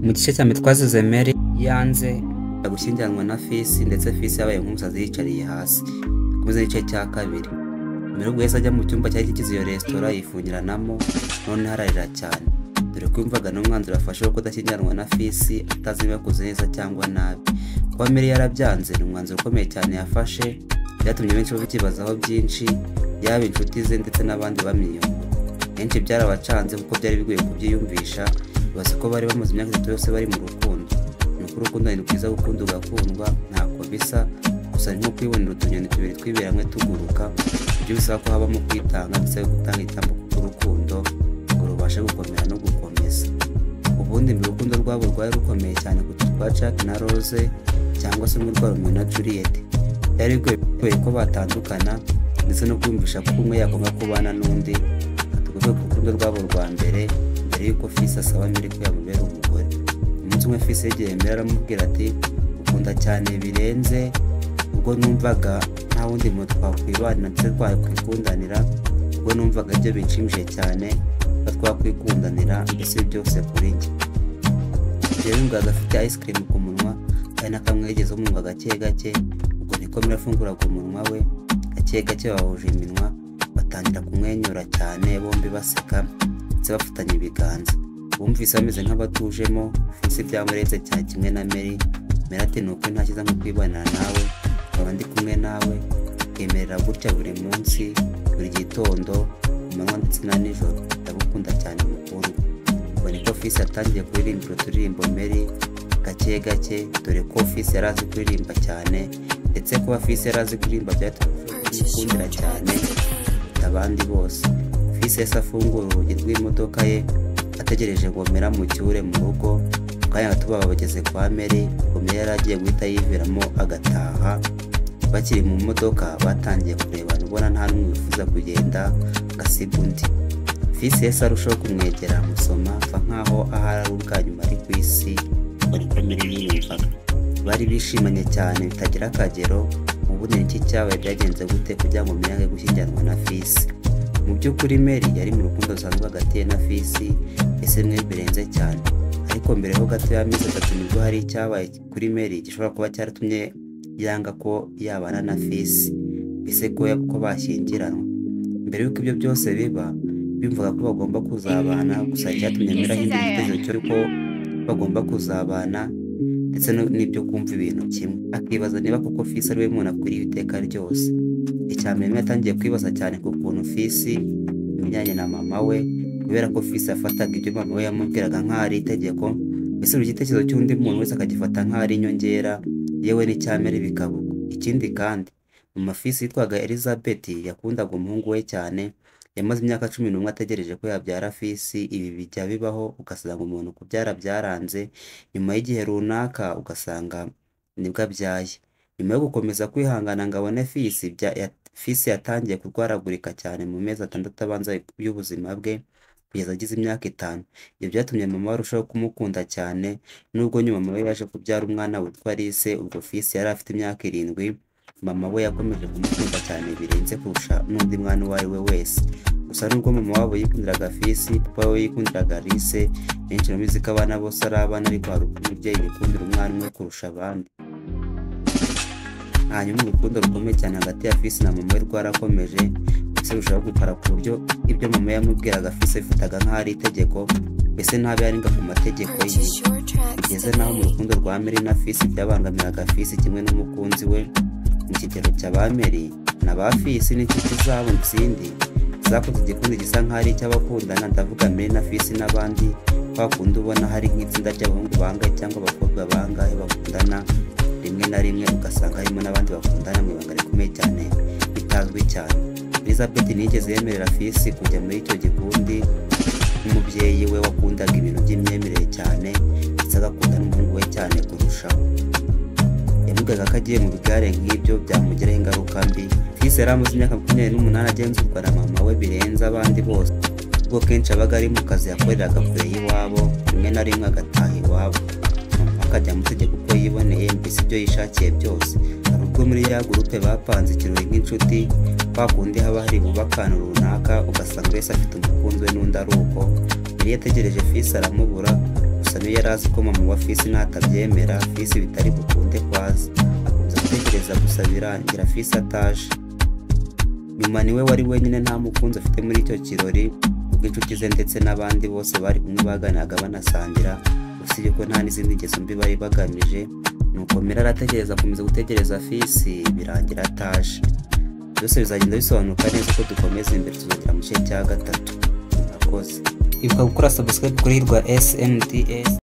Mu gice cya mbere twazize Mary yanze gushyingiranwa na Fisi, ndetse Fisi yabaye nk'umusazi yicariye hasi. Dukomeze n'igice cya kabiri. Mary ubwo yahise ajya mu cyumba cyari kigize iyo resitora yifungiranamo, noneho ararira cyane, dore ko yumvaga n'umwanzuro afashe wo kudashyingiranwa na Fisi atazi niba yakoze neza cyangwa nabi. Kuba Mary yarabyanze ni umwanzuro ukomeye cyane yafashe, byatumye benshi babikibazaho byinshi, yaba inshuti ze ndetse n'abandi bamwiyumva. Benshi byarabacanze kuko byari bigoye kubyiyumvisha, bazi ko bari bamaze imyaka 3 yose bari mu rukundo. Ni uko urukundo ni rwiza, gukunda ugakundwa ntako bisa, gusa ni nko kwibonera utunyoni tubiri twibera hamwe tuguruka, ibyo bisaba ko habamo kwitanga ndetse no gutanga igitambo kuko urukundo ngo rubashe gukomera no gukomeza. Ubundi mbere urukundo rwabo rwari rukomeye cyane kuruta urwa Jack na Rose cyangwa se n'urwa Romeo na Juliet. Byari bigoye ko batandukana ndetse no kwiyumvisha ko umwe yagomba kubana n'undi. Tuvuge ku rukundo rwabo rwa mbere, mbere y'uko Fisi asaba Mary ko yamubera umugore. Umunsi umwe Fisi yegeye Mary aramubwira ati: "Ukunda cyane birenze, ubwo numvaga nta wundi muntu twakwibanira ndetse twakwikundanira, ubwo numvaga ibyo binshimishije cyane ko twakwikundanira, mbese byose kuri njye." Ibyo yumvaga afite ice cream ku munwa, ari n'akamwegezaho umunwa gake gake. Ubwo niko Mary afunguraga umunwa we gake gake, bahuje iminwa batangira kumwenyura cyane, bombi baseka ndetse bafatanye ibiganza. Bumvise bameze nk'abatujemo. Fisi byamurenze cyane kimwe na Mary. Mary ati: "Ni ukuri nta cyiza nko kwibanira nawe, nkaba ndi kumwe nawe, nkemerera gutya buri munsi, buri gitondo, ku manywa ndetse na nijoro. Ndagukunda cyane mukundwa." Ubwo niko Fisi yatangiye kuririmbira uturirimbo Mary gake gake, dore ko Fisi yari azi kuririmba cyane, ndetse kuba Fisi yari azi kuririmba byatumye kumukundira cyane kuruta abandi bose. Fisi yahise afungura urugi rw'imodoka ye ategereje ngo Mary amucyure mu rugo. Mu kanya gato baba bageze kwa Mary. Ubwo Mary yari agiye guhita yiviramo agataha. Bakiri mu modoka batangiye kurebana, ubona nta n'umwe wifuza kugenda ngo asige undi. Fisi yahise arushaho kumwegera amusoma, ava nkaho ahari ari ubwa nyuma ari ku isi. Ubwo niko Mary yiyumvaga. Bari bishimanye cyane bitagira akagero. Ubundi ni iki cyabaye, byagenze gute kugira ngo Mary yange gushyingiranwa na Fisi? Mu by'ukuri Mary yari mu rukundo rusanzwe hagati ye na Fisi, ese mwe birenze cyane. Ariko mbere ho gato y'amezi 3 nibwo hari icyabaye kuri Mary gishobora kuba cyaratumye yanga ko yabana na Fisi, mbese ko bashyingiranwa. Mbere y'uko ibyo byose biba, biyumvaga ko bagomba kuzabana, gusa icyatumye Mary ahindura igitekerezo cy'uko bagomba kuzabana ndetse n'ibyo kumva ibintu kimwe, akibaza niba koko Fisi ari we muntu akwiriye iteka ryose. Icya mbere, Mary yatangiye kwibaza cyane ku kuntu Fisi imenyanye na mama we, kubera ko Fisi yafataga ibyo mama we yamubwiraga nk'aho ari itegeko, mbese buri gitekerezo cy'undi muntu wese akagifata nk'aho ari inyongera, yewe n'icya Mary bikaba uko. Ikindi kandi, mama Fisi yitwaga Elizabeth yakundaga umuhungu we cyane. Yamaze imyaka 11 ategereje ko yabyara Fisi. Ibi bijya bibaho, ugasanga umuntu kubyara byaranze, nyuma y'igihe runaka ugasanga nibwo abyaye. Nyuma yo gukomeza kwihangana ngo abone Fisi, Fisi yatangiye kurwaragurika cyane mu mezi 6 abanza y'ubuzima bwe kugeza agize imyaka 5. Ibyo byatumye mama we arushaho kumukunda cyane, nubwo nyuma mama we yaje kubyara umwana witwa Alice ubwo Fisi yari afite imyaka 7. Mama we yakomeje kumukunda cyane birenze kurusha n'undi mwana uwo ari we wese. Gusa nubwo mama wabo yikundiraga Fisi, papa we yikundiraga Alice. Benshi barabizi ko abana bose ari abana, ariko hari ubwo umubyeyi yikundira umwana umwe kurusha abandi. Hanyuma urukundo rukomeye cyane hagati ya Fisi na mama we rwarakomeje, ndetse rurushaho gukara ku buryo ibyo mama yamubwiraga Fisi abifataga nk'aho ari itegeko, mbese ntabe yarenga ku mategeko ye. Purchase your tracks Bigeze naho mu today. rukundo rwa Mary na Fisi byabangamiraga Fisi kimwe n'umukunzi we. Mu kigero cya ba Mary na ba Fisi n'inshuti zabo zindi zakoze igikundi gisa nk'aho ari icy'abakundana, ndavuga Mary na Fisi n'abandi, kwa kundi ubona hari nk'itsinda ry'abahungu bangahe cyangwa abakobwa bangahe bakundana, rimwe na rimwe ugasanga harimo n'abandi bakundana mu ibanga rikomeye cyane bitazwi cyane. Elizabeth ntiyigeze yemerera Fisi kujya muri icyo gikundi nk'umubyeyi we wakundaga ibintu by'imyemerere cyane, ndetse agakunda n'umuhungu we cyane kurushaho. Yamubwiraga ko agiye mu bigare nk'ibyo byamugiraho ingaruka mbi. Fisi yari amaze imyaka 28 agenzurwa na mama we birenze abandi bose, ubwo kenshi abaga ari mu kazi yakoreraga kure y'iwabo, rimwe na rimwe agataha iwabo. Mama akajya amutegeka uko yiboneye, mbese ibyo yishakiye byose. Hari ubwo muri ya groupe bapanze ikirori nk'inshuti, kwa kundi haba hari bube akantu runaka, ugasanga buri wese afite umukunzi we n'undi ari uko. Yari yategereje Fisi aramubura, gusa Gusa yari azi ko mama wa Fisi natabyemera Fisi bitari bukunde kwaza. Akomeza gutegereza gusa birangira Fisi ataje. Nyuma niwe wari wenyine nta mukunzi afite muri icyo kirori, ubwo inshuti ze ndetse n'abandi bose bari kumwe baganiraga banasangira, usibye ko nta n'izindi ngeso mbi bari bagamije. Nuko Mera arategereza, akomeza gutegereza Fisi, birangira ataje. Byose bizagenda bisobanuka neza uko dukomeza imbere, tuzagera mu gice cya gatatu. Murakoze. Ibuka gukora subscribe kuri Hirwa SNDS.